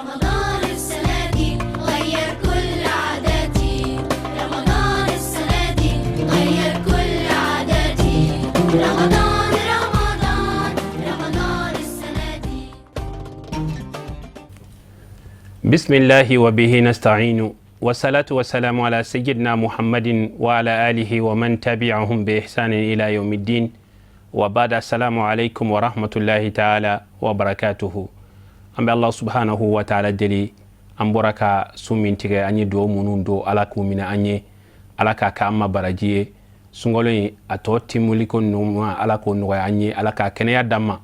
رمضان السنة دي غير كل عاداتي، رمضان السنة دي غير كل عاداتي، رمضان رمضان رمضان السنة دي. بسم الله وبه نستعين، والصلاة والسلام على سيدنا محمد وعلى آله ومن تبعهم بإحسان إلى يوم الدين، وبعد، السلام عليكم ورحمة الله تعالى وبركاته. An bɛ Allah subhanahu wa ta'ala deli. An bɔra ka sun min tigɛ, an ye duwawu minnu don, Ala k'u minɛ an ye, Ala k'a kɛ an ma baraji ye. Sunkalo in a tɔ timuliko ɲuman, Ala k'o nɔgɔya an ye, Ala k'a kɛnɛya d'an ma,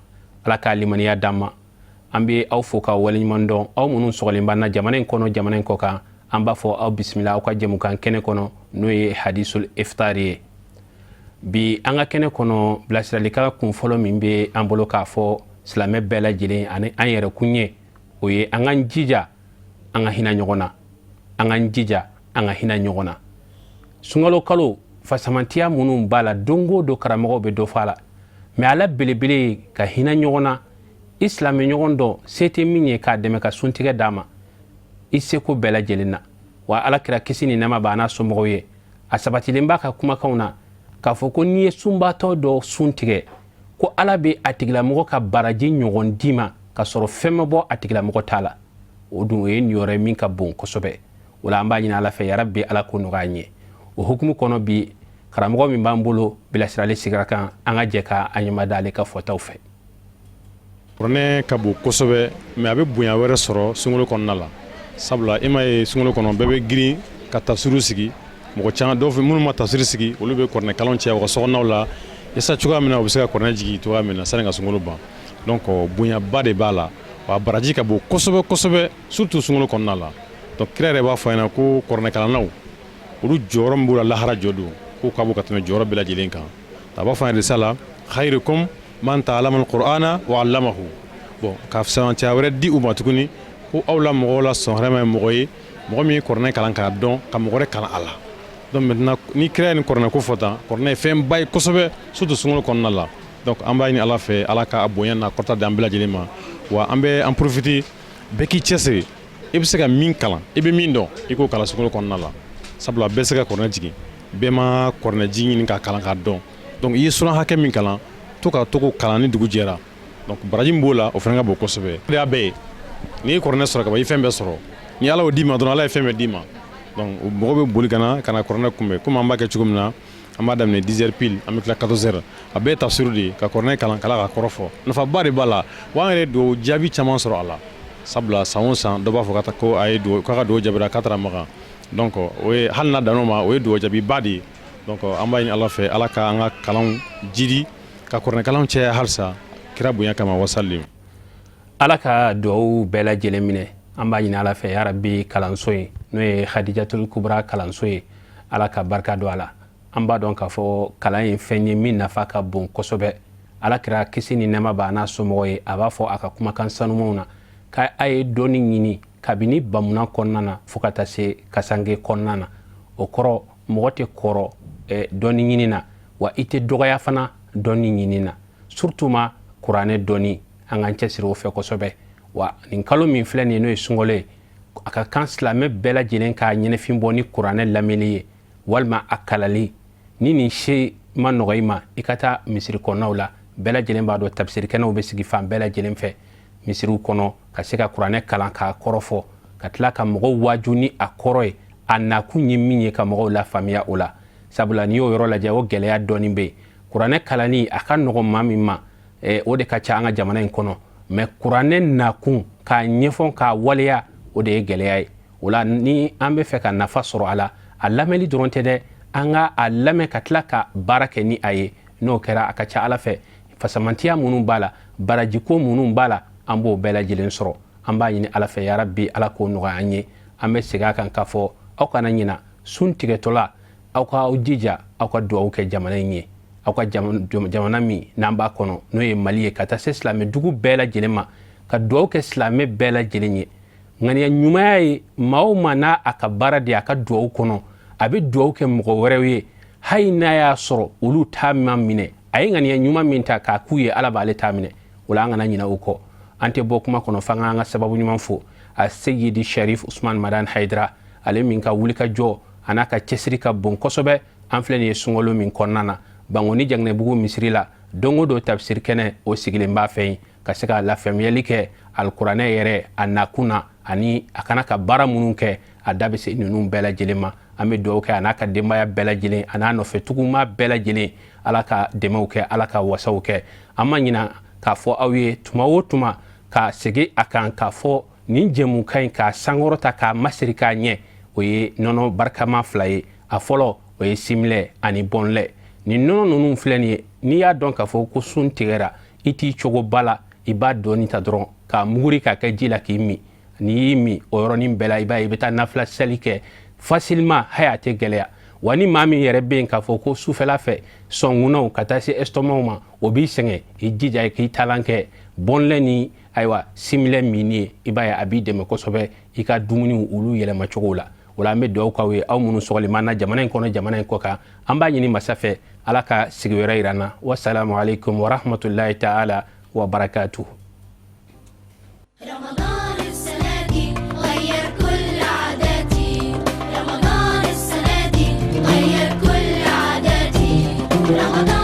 Ala k'a limaniya d'an ma. An bɛ aw fo ka waleɲuman dɔn, aw minnu sɔgɔlen b'an na jamana in kɔnɔ, jamana in kɔ kan. An b'a fɔ aw bisimila aw ka jɛmukan kɛnɛ kɔnɔ, n'o ye Hadisul Iftari ye. Bi an ka kɛnɛ kɔnɔ, bilasiralikan kun fɔlɔ min bɛ an bolo k'a fɔ silamɛ bɛɛ lajɛlen ani an yɛrɛ kun ye, o ye an k'an jija an ka hinɛ ɲɔgɔn na, an k'an jija an ka hinɛ ɲɔgɔn na. Sunkalo kalo fasamantiya minnu b'a la, don o don karamɔgɔw bɛ dɔ fɔ a la, mɛ a la belebele ye ka hinɛ ɲɔgɔn na. I silamɛ ɲɔgɔn dɔ se tɛ min ye, k'a dɛmɛ ka suntigɛ d'a ma i seko bɛɛ lajɛlen na. Wa Ala kira, kisi ni nɛɛma b'a n'a somɔgɔw ye, a sabatilen b'a ka kumakanw na k'a fɔ ko n'i ye sunbaatɔ dɔ sun tigɛ, ko Ala bɛ a tigilamɔgɔ ka baraji ɲɔgɔn d'i ma, ka sɔrɔ fɛn ma bɔ a tigilamɔgɔ ta la. O dun, o ye niyɔrɔ ye min ka bon kosɛbɛ. O la, an b'a ɲini Ala fɛ, yarabi Ala k'o nɔgɔya an ye. O hukumu kɔnɔ, bi karamɔgɔ min b'an bolo bilasirali sigira kan, an ka jɛ ka an ɲɛma da ale ka fɔtaw fɛ. Kuranɛ ka bon kosɛbɛ, mɛ a bɛ bonya wɛrɛ sɔrɔ sunkalo kɔnɔna la, sabula e m'a ye, sunkalo kɔnɔ bɛɛ bɛ girin ka tafsiriw sigi. Mɔgɔ caman dɔw fɛ minnu ma tafsiri sigi, olu bɛ kuranɛ kalanw cɛ u ka sokɔnɔnaw la, yasa cogoya min na u bɛ se ka kuranɛ jigin cogoya min na sani ka sunkalo ban. Donc bonyaba de b'a la, wa baraji ka bon kosɛbɛ kosɛbɛ, surtout sunkalo kɔnɔna la. Donc kira yɛrɛ b'a fɔ an ɲɛna ko kuranɛ kalannaw, olu jɔyɔrɔ min b'u la lahara jɔ don, k'o ka bon ka tɛmɛ jɔyɔrɔ bɛɛ lajɛlen kan. A b'a fɔ an yɛrɛ la: خيركم من تعلم القرآن وعلمه. Bon, ka fisamantiya wɛrɛ di u ma tuguni, ko aw la mɔgɔw la sɔn hɛrɛma ye mɔgɔ ye, mɔgɔ min ye kuranɛ kalan k'a dɔn, ka mɔgɔ wɛrɛ kalan a la. Donc maintenant, ni kira ye nin kuranɛ ko fɔ tan, kuranɛ ye fɛnba ye kosɛbɛ, surtout sunkalo kɔnɔna la. Donc an b'a ɲini Ala fɛ, Ala ka bonya n'a kɔrɔta di an bɛɛ lajɛlen ma. Wa an bɛ an profiter, bɛɛ k'i cɛsiri, i bɛ se ka min kalan, i bɛ min dɔn, i k'o kalan sunkalo kɔnɔna la, sabula bɛɛ se ka kuranɛ jigin, bɛɛ ma kuranɛ ji ɲini k'a kalan k'a dɔn. Donc i ye suran hakɛ min kalan, to ka to k'o kalan ni dugu jɛra. Donc baraji min b'o la, o fana ka bon kosɛbɛ. O de y'a bɛɛ ye. N'i ye kuranɛ sɔrɔ ka ban, i ye fɛn bɛɛ sɔrɔ. Ni Ala y'o d'i ma dɔrɔn, Ala ye fɛn bɛɛ d'i ma. Donc mɔgɔ bɛ boli ka na ka na kuranɛ kunbɛn, komi an b'a kɛ cogo min na. An b'a daminɛ 10 heures pile, an bɛ tila 14 heures. A bɛɛ ye tafsiriw de ye, ka kuranɛ kalan, ka ka kɔrɔ fɔ. Nafaba de b'a la, wa an yɛrɛ ye dugawu jaabi caman sɔrɔ a la, sabula san o san dɔ b'a fɔ ka ko a ye dugawu, k'a ka dugawu jaabira k'a taara Makan. Donc o ye, hali n'a dan'o ma, o ye dugawu jaabiba de ye. Donc an b'a ɲini Ala fɛ, Ala ka an ka kalanw jidi, ka kuranɛ kalanw caya halisa, kira bonya kama. Wasalim. Ala ka duwawu bɛɛ lajɛlen minɛ. An b'a ɲini Ala fɛ, yarabi, kalanso ye, n'o ye Hadijatul Kubra kalanso ye, Ala ka barika don a la. An b'a dɔn k'a fɔ kalan ye fɛn ye min nafa ka bon kosɛbɛ. Ala kira, kisi ni nɛɛma b'a n'a somɔgɔ ye, a b'a fɔ a ka kumakan sanumanw na k'a a ye dɔnni ɲini kabini bamuna kɔnɔna na fo ka taa se kasange kɔnɔna na. O kɔrɔ, mɔgɔ tɛ kɔrɔ dɔnni ɲini na, wa i tɛ dɔgɔya fana dɔnni ɲini na, surtout ma kuranɛ dɔnni. An k'an cɛsiri o fɛ kosɛbɛ. Wa nin kalo min filɛ nin ye, n'o ye sunkalo ye, a ka kan silamɛ bɛɛ lajɛlen k'a ɲɛnɛfin bɔ ni kuranɛ lamɛnni ye walima a kalali. Ni nin se ma nɔgɔ i ma, i ka taa misiri kɔnɔnaw la. Bɛɛ lajɛlen b'a dɔn tafsirikɛnɛw bɛ sigi fan bɛɛ lajɛlen fɛ misiriw kɔnɔ, ka se ka kuranɛ kalan k'a kɔrɔ fɔ, ka tila ka mɔgɔw waaju ni a kɔrɔ ye, a nakun ye min ye, ka mɔgɔw la faamuya o la. Sabula n'i y'o yɔrɔ lajɛ, o gɛlɛya dɔɔni bɛ yen. Kuranɛ kalanni a ka nɔgɔn maa min ma, o de ka ca an ka jamana in kɔnɔ, mɛ kuranɛ nakun k'a ɲɛfɔ, k'a waleya, o de ye gɛlɛya ye. O la, ni an bɛ fɛ ka nafa sɔrɔ a la, a lamɛnli dɔrɔn tɛ dɛ, an ka a lamɛn ka tila ka baara kɛ ni a ye. N'o kɛra, a ka ca Ala fɛ, fasamantiya minnu b'a la, barajiko minnu b'a la, an b'o bɛɛ lajɛlen sɔrɔ. An b'a ɲini Ala fɛ, yarabi Ala k'o nɔgɔya an ye. An bɛ segin a kan k'a fɔ aw kana ɲina, sun tigɛtɔla, aw ka aw jija, aw ka dugawu kɛ jamana in ye, aw ka jamana min n'an b'a kɔnɔ, n'o ye Mali ye, ka taa se silamɛ dugu bɛɛ lajɛlen ma, ka dugawu kɛ silamɛ bɛɛ lajɛlen ye. Ŋaniya ɲumanya ye, maa o maa n'a a ka baara de a ka dugawu kɔnɔ, a bɛ dugawu kɛ mɔgɔ wɛrɛw ye, hali n'a y'a sɔrɔ olu t'a ma minɛ, a ye ŋaniya ɲuman min ta k'a k'u ye, Ala b'ale ta minɛ. O la, an kana ɲinɛ o kɔ. An tɛ bɔ kuma kɔnɔ f'an k'an ka sababu ɲuman fo, a Seyidi Sharif Usman Madan Haidara, ale min ka wulikajɔ a n'a ka cɛsiri ka bon kosɛbɛ. An filɛ nin ye sunkalo min kɔnɔna na, Bankoni Jaginɛbugu misiri la, don o don tafsiri kɛnɛ o sigilen b'a fɛ yen ka se ka lafaamuyali kɛ alikuranɛ yɛrɛ a nakun na, ani a kana ka baara minnu kɛ, a da bɛ se ninnu bɛɛ lajɛlen ma. An bɛ dugawu kɛ a n'a ka denbaya bɛɛ lajɛlen, a n'a nɔfɛ tuguma bɛɛ lajɛlen. Ala ka dɛmɛw kɛ, Ala ka wasaw kɛ. An ma ɲina k'a fɔ aw ye tuma o tuma, ka segin a kan k'a fɔ nin jɛmukan in k'a sankɔrɔta, k'a masiri k'a ɲɛ, o ye nɔnɔ barikama fila ye. A fɔlɔ, o ye Similait ani Bonlait. Nin nɔnɔ ninnu filɛ nin ye, n'i y'a dɔn k'a fɔ ko sun tigɛra, i t'i cogo ba la, i b'a dɔɔni ta dɔrɔn k'a muguri k'a kɛ ji la k'i min. N'i y'i min, o yɔrɔnin bɛɛ la, i b'a ye i bɛ taa nafila sali kɛ facilement, hali a tɛ gɛlɛya. Wa ni maa min yɛrɛ bɛ yen k'a fɔ ko sufɛla fɛ sɔnkunnaw ka taa se estomac ma, o b'i sɛgɛn, i jija k'i talan kɛ Bonlait ni ayiwa Similait minni ye. I b'a ye a b'i dɛmɛ kosɛbɛ i ka dumuniw olu yɛlɛma cogo la. O la, an bɛ dugawu k'aw ye, aw minnu sɔgɔlen b'an na jamana in kɔnɔ, jamana in kɔ kan. An b'a ɲini masa fɛ, Ala ka sigi wɛrɛ yira an na. Wasalamu aleykum warahmatulahi taala wa barakatuhu. رمضان السنة دي غير كل عاداتي، رمضان السنة دي غير كل عاداتي، رمضان.